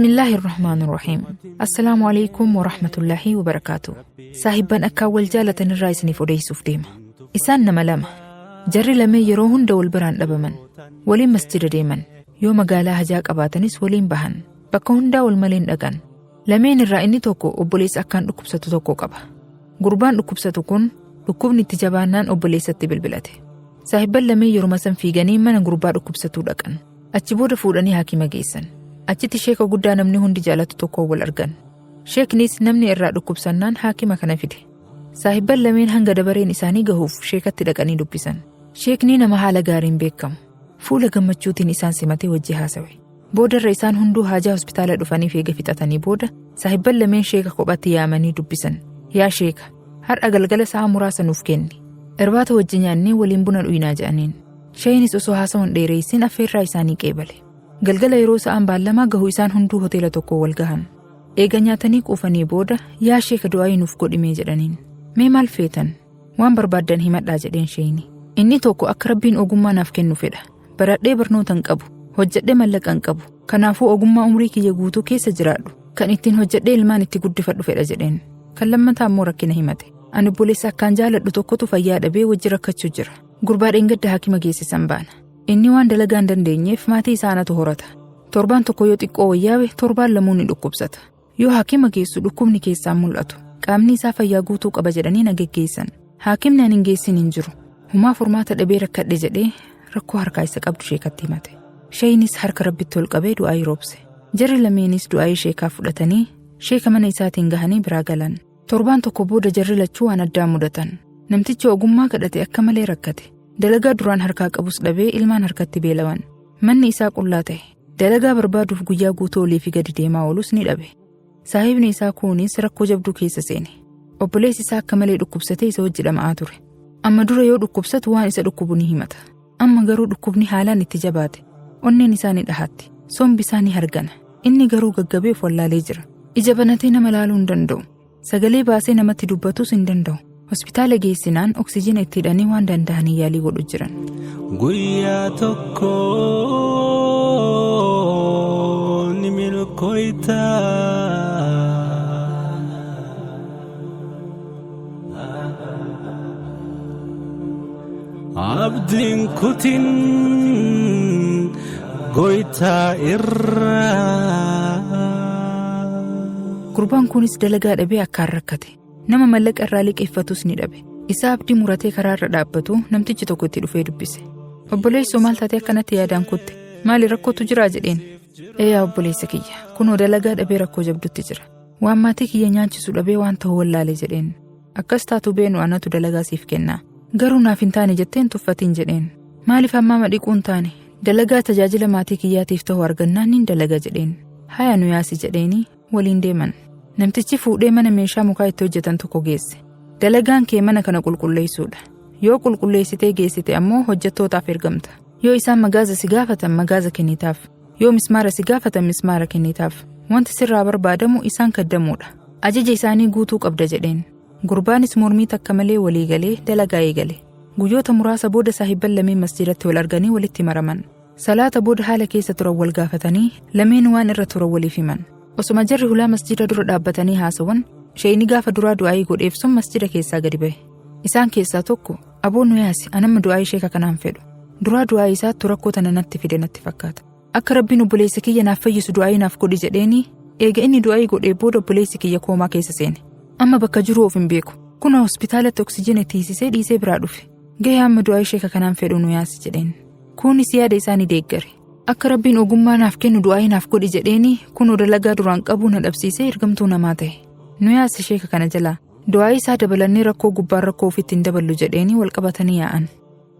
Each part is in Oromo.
Bismillaahi Irrahmaan Irrahiim. Assalaamu alaikum wa rahmatullaahi wa barakaatu. Saahibban akkaan wal jaalatan irraa isiniif odeessuuf deema. Isaan nama lama. Jarri lameen yeroo hunda wal biraan dhabaman. Waliin masjida deeman. Yoo magaalaa hajaa qabaatanis waliin bahan. Bakka hundaa wal maleen dhaqan. Lameen irraa inni tokko obboleessa akkaan dhukkubsatu tokko qaba. Gurbaan dhukkubsatu kun dhukkubni itti jabaannaan obboleessatti bilbilate. Saahibban lameen yeruma san fiiganii mana gurbaa dhukkubsatuu dhaqan. Achi booda fuudhanii haakima geessan. Achitti sheeka guddaa namni hundi jaalatu tokkoon wal argan. Sheeknis namni irraa dhukkubsannaan haakima kana fide. Saahibban lameen hanga dabareen isaanii gahuuf sheekatti dhaqanii dubbisan. Sheekni nama haala gaariin beekamu. Fuula gammachuutiin isaan simatee wajji haasawe. Boodarra isaan hunduu haajaa hospitaala dhufaniif eega fixatanii booda saahibban lameen sheeka kophatti yaamanii dubbisan. Yaa sheeka, har'a galgala sa'a muraasa nuuf kenni. Irbaata wajji nyaannee waliin buna dhuynaa jedhaniin. Sheeynis osoo haasawa hin dheereessin affeerraa isaanii qeebale. Galgala yeroo sa'aan baallamaa gahu isaan hunduu hoteela tokko wal gahan. Eega nyaatanii quufanii booda yaa sheeka du'aayii nuuf godhimee jedhaniin. Mee maal feetan? Waan barbaaddan himadhaa jedheen sheeyni. Inni tokko akka Rabbiin ogummaa naaf kennu fedha. Baradhee barnoota hin qabu. Hojjedhee mallaqa hin qabu. Kanaafuu ogummaa umrii kiyya guutuu keessa jiraadhu. Kan ittiin hojjedhee ilmaan itti guddifadhu fedha jedheen. Kan lammataa immoo rakkina himate. Ani obboleessa akkaan jaaladhu tokkotu fayyaa dhabee wajji rakkachuu jira. Gurbaa dheengadda haakima geessisan baana. Inni waan dalagaa hin dandeenyeef maatii isaa anatu horata. Torbaan tokko yoo xiqqoo wayyaawe torbaan lamuu ni dhukkubsata. Yoo haakima geessu dhukkubni keessaan mul'atu. Qaamni isaa fayyaa guutuu qaba jedhanii na geggeessan. Haakimni ani hin geessin hin jiru. Humaa furmaata dhabee rakkadhe jedhee rakkoo harkaa isa qabdu sheekatti himate. Sheeynis harka Rabbitti ol qabee du'aayii roobse. Jarri lameenis du'aayii sheekaa fudhatanii sheeka mana isaatiin gahanii biraa galan. Torbaan tokko booda jarri lachuu waan addaa mudatan. Namtichi ogummaa kadhate akka malee rakkate. Dalagaa duraan harkaa qabus dhabee ilmaan harkatti beelawan. Manni isaa qullaa ta'e. Dalagaa barbaaduuf guyyaa guutuu olii fi gadi deemaa oolus ni dhabe. Saahibni isaa kunis rakkoo jabduu keessa seene. Obboleessi isaa akka malee dhukkubsatee isa wajji dhama'aa ture. Amma dura yoo dhukkubsatu waan isa dhukkubu ni himata. Amma garuu dhukkubni haalaan itti jabaate. Onneen isaa ni dhahatti. Sombi isaa ni hargana. Inni garuu gaggabee of wallaalee jira. Ija banatee nama laaluu hin danda'u. Sagalee baasee namatti dubbatus hin danda'u. Hospitaala geessinaan oksijiina itti hidhanii waan danda'anii yaalii godhu jiran. Guyyaa tokko ni milkooyta. Abdiin kutin goytaa irraa. Gurbaan kunis dalagaa dhabee akkaan rakkate. Nama mallaqa irraa liqeeffatus ni dhabe. Isaa abdii muratee karaa irra dhaabbatu namtichi tokko itti dhufee dubbise. Obboleessoo maal taatee akkanatti yaadaan kutte? Maali rakkootu jiraa jedheen. Ee yaa obboleessa kiyya, kunoo dalagaa dhabee rakkoo jabdutti jira. Waan maatii kiyya nyaachisu dhabee waan ta'u wallaale jedheen. Akkas taatu beenu anatu dalagaa siif kenna. Garuu naaf hin taane jettee hin tuffatin jedheen. Maaliif hammaama dhiquu hin taane? Dalagaa tajaajila maatii kiyyaatiif ta'u argannaan nin dalaga jedheen. Haya nu yaasi jedheeni waliin deeman. Namtichi fuudhee mana meeshaa mukaa itti hojjetan tokko geesse. Dalagaan kee mana kana qulqulleessuudha. Yoo qulqulleessitee geessite ammoo hojjettootaaf ergamta. Yoo isaan magaaza si gaafatan magaaza kennitaaf. Yoo mismaara si gaafatan mismaara kennitaaf. Wanti sirraa barbaadamu isaan kaddamuudha. Ajaja isaanii guutuu qabda jedheen. Gurbaanis mormii takka malee walii galee dalagaa eegale. Guyyoota muraasa booda saahibban lameen masjidatti wal arganii walitti maraman. Salaata booda haala keessa turan wal gaafatanii lameen waan irra turan waliif himan. Osoma jarri hulaa masjida dura dhaabbatanii haasawan, sheeyni gaafa duraa du'aayii godheef sun masjida keessaa gadi bahe. Isaan keessaa tokko, aboo nu yaasi anamma du'aayii sheeka kanaan fedhu. Duraa du'aayii isaattu rakkoo tana natti fide natti fakkaata. Akka Rabbiin obboleessa kiyya naaf fayyisu du'aayii naaf godhi jedheeni eega inni du'aayii godhee booda obboleessi kiyya koomaa keessa seene. Amma bakka jiruu of hin beeku. Kunoo hospitaalatti oksijiina itti hiisisee dhiisee biraa dhufe. Gahee amma du'aayii sheeka kanaan fedhu nu yaasi jedheen. Kunis yaada isaa ni deeggare. Akka Rabbiin ogummaa naaf kennu du'aayii naaf godhi jedheeni kunoo dalagaa duraan qabuu na dhabsiisee ergamtuu namaa ta'e. Nu yaasi sheeka kana jalaa. Du'aayii isaa dabalannee rakkoo gubbaan rakkoo ofitti hin daballu jedheeni wal qabatanii yaa'an.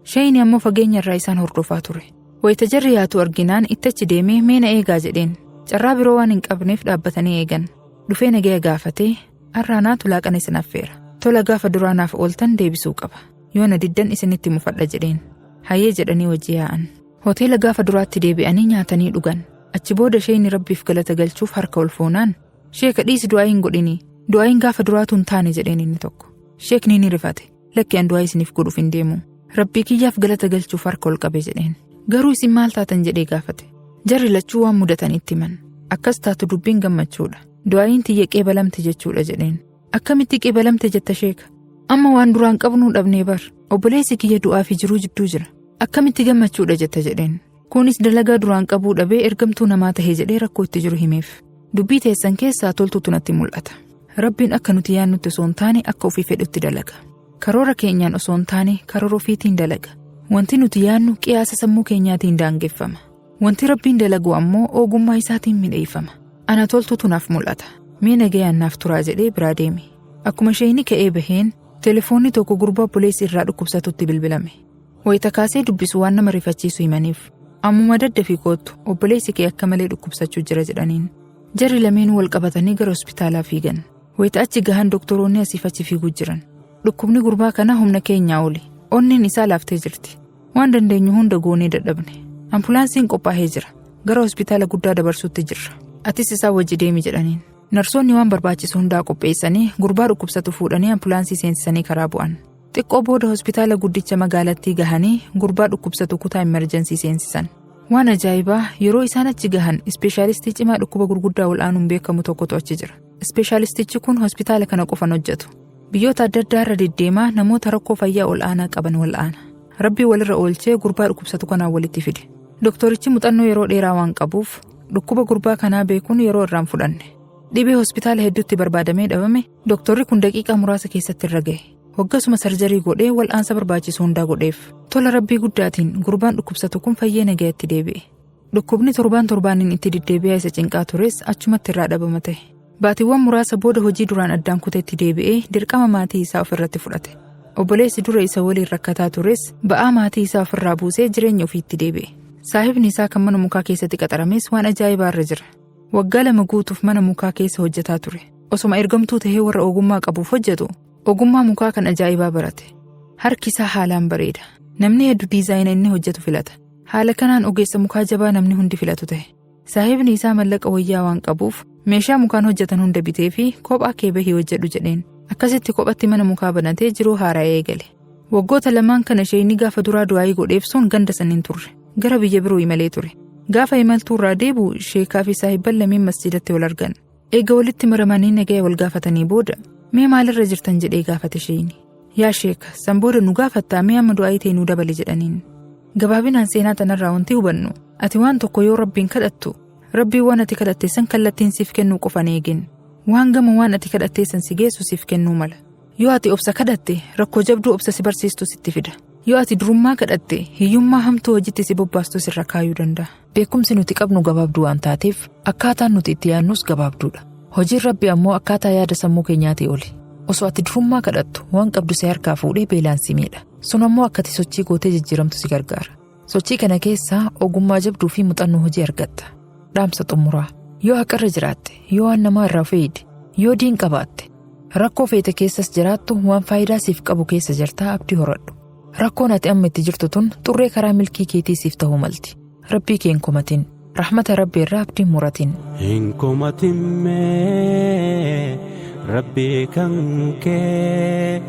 Sheeyni ammoo fageenya irraa isaan hordofaa ture. Wayita jarri yaatu arginaan itti achi deemee mee na eegaa jedheen. Carraa biroo waan hin qabneef dhaabbatanii eegan. Dhufee nagaya gaafatee har'aa naatu laaqana isin affeera. Tola gaafa duraa naaf ooltan deebisuu qaba. Yoo na diddan isinitti mufadha jedheen. Hayyee jedhanii wajji yaa'an. Hoteela gaafa duraatti deebi'anii nyaatanii dhugan. Achi booda sheeyni Rabbiif galata galchuuf harka ol fuunaan sheeka dhiisi du'aa hin godhinii. Du'aayin gaafa duraatu hin taane jedheen inni tokko. Sheekni ni rifate. Lakki an du'aa isiniif godhuuf hin deemu. Rabbii kiyyaaf galata galchuuf harka ol qabe jedheen. Garuu isin maal taatan jedhee gaafate. Jarri lachuu waan mudatan itti himan. Akkas taatu dubbiin gammachuudha. Du'aayin tiyya qeebalamte jechuudha jedheen. Akkamitti qeebalamte jetta sheeka? Amma waan duraan qabnuu dhabnee bar. Obboleessi kiyya du'aa fi jiruu jidduu jira. Akkamitti gammachuudha jetta jedheen. Kunis dalagaa duraan qabuu dhabee ergamtuu namaa tahe jedhee rakkoo itti jiru himeef. Dubbii teessan keessaa toltuutu natti mul'ata. Rabbiin akka nuti yaadnutti osoo hin taane akka ofii fedhutti dalaga. Karoora keenyaan osoo hin taane karoora ofiitiin dalaga. Wanti nuti yaadnu qiyaasa sammuu keenyaatiin daangeffama. Wanti Rabbiin dalagu ammoo ogummaa isaatiin midheeffama. Ana toltuutu naaf mul'ata. Mee nagayaan naaf turaa jedhee biraa deeme. Akkuma sheeyni ka'ee baheen telefoonni tokko gurbaa obboleessi irraa dhukkubsatutti bilbilame. Wayita kaasee dubbisu waan nama rifachiisu himaniif. Ammuma daddafii koottu obboleessi kee akka malee dhukkubsachuu jira jedhaniin. Jarri lameen wal qabatanii gara hospitaalaa fiigan. Wayita achi gahan doktoroonni asiif achi fiiguu jiran. Dhukkubni gurbaa kanaa humna keenyaa oli. Onneen isaa laaftee jirti. Waan dandeenyu hunda goonee dadhabne. Ambulaansiin qophaa'ee jira. Gara hospitaala guddaa dabarsuutti jirra. Atis isaa wajji deemi jedhaniin. Narsoonni waan barbaachisu hundaa qopheessanii gurbaa dhukkubsatu fuudhanii ambulaansii seensisanii karaa bu'an. Xiqqoo booda hospitaala guddicha magaalattii gahanii gurbaa dhukkubsatu kutaa emergency seensisan. Waan ajaa'ibaa yeroo isaan achi gahan ispeeshaalistii cimaa dhukkuba gurguddaa wal'aanuun beekamu tokkotu achi jira. Ispeeshaalistichi kun hospitaala kana qofan hojjetu. Biyyoota adda addaa irra deddeemaa namoota rakkoo fayyaa ol'aanaa qaban wal'aana. Rabbii walirra oolchee gurbaa dhukkubsatu kanaan walitti fide. Doktorichi muuxannoo yeroo dheeraa waan qabuuf dhukkuba gurbaa kanaa beekuun yeroo irraan fudhanne. Dhibee hospitaala hedduutti barbaadamee dhabame doktorri kun daqiiqaa muraasa keessatti irra gahe. Hoggasuma sarjarii godhee wal'aansa barbaachisu hundaa godheef. Tola rabbii guddaatiin gurbaan dhukkubsatu kun fayyee nagayatti deebi'e. Dhukkubni torbaan torbaaniin itti deddeebi'aa isa cinqaa tures achumatti irraa dhabama ta'e. Baatiiwwan muraasa booda hojii duraan addaan kuteetti deebi'ee dirqama maatii isaa ofirratti fudhate. Obboleessi dura isa waliin rakkataa tures ba'aa maatii isaa ofirraa buusee jireenya ofiitti deebi'e. Saahibni isaa kan mana mukaa keessatti qaxarames waan ajaa'ibaa irra jira. Waggaa 2 guutuuf mana mukaa keessa hojjetaa ture. Osoma ergamtuu tahee warra ogummaa qabuuf hojjetu ogummaa mukaa kan ajaa'ibaa barate. Harki isaa haalaan bareeda. Namni hedduu diizaayina inni hojjetu filata. Haala kanaan ogeessa mukaa jabaa namni hundi filatu ta'e. Saahibni isaa mallaqa wayyaa waan qabuuf meeshaa mukaan hojjetan hunda bitee fi kophaa kee bahii hojjedhu jedheen. Akkasitti kophatti mana mukaa banatee jiruu haaraa eegale. Waggoota lamaan kana isheen gaafa duraa du'aayii godheef sun ganda san hin turre. Gara biyya biroo imalee ture. Gaafa imaltuu irraa deebi'u sheekaa fi saahibban lameen masjidatti wal argan. Eega walitti maramanii nagaya wal gaafatanii booda mee maalirra jirtan jedhee gaafate sheeyni. Yaa sheeka san booda nu gaafattaa mee amma du'aayii ta'e nu dabale jedhaniin. Gabaabinaan seenaa tanarraa wanti hubannu ati waan tokko yoo rabbiin kadhattu rabbiin waan ati kadhatte san kallattiin siif kennuu qofan eegin. Waan gama waan ati kadhattee san si geessu siif kennuu mala. Yoo ati obsa kadhatte rakkoo jabduu obsa si barsiistu sitti fida. Yoo ati durummaa kadhatte hiyyummaa hamtuu hojiitti si bobbaastu sirra kaayuu danda'a. Beekumsi nuti qabnu gabaabduu waan taateef akkaataan nuti itti yaadnus gabaabduudha. Hojiin rabbi ammoo akkaataa yaada sammuu keenyaatii oli. Osoo ati durummaa kadhattu waan qabdu si harkaa fuudhee beelaan si miidha. Sun ammoo akka ati sochii gootee jijjiiramtu si gargaara. Sochii kana keessaa ogummaa jabduu fi muuxannoo hojii argatta. Dhaamsa xumuraa. Yoo haqarra jiraatte, yoo waan namaa irraa of eegde, yoo diin qabaatte, rakkoo feete keessas jiraattu waan faayidaa siif qabu keessa jirtaa abdii horadhu. Rakkoon ati amma itti jirtu tun xurree karaa milkii keetii siif ta'uu malti. Rabbii kee hin komatin. Rahmata Rabbii irraa abdii hin muratin. Hin komatin mee rabbii kan kee.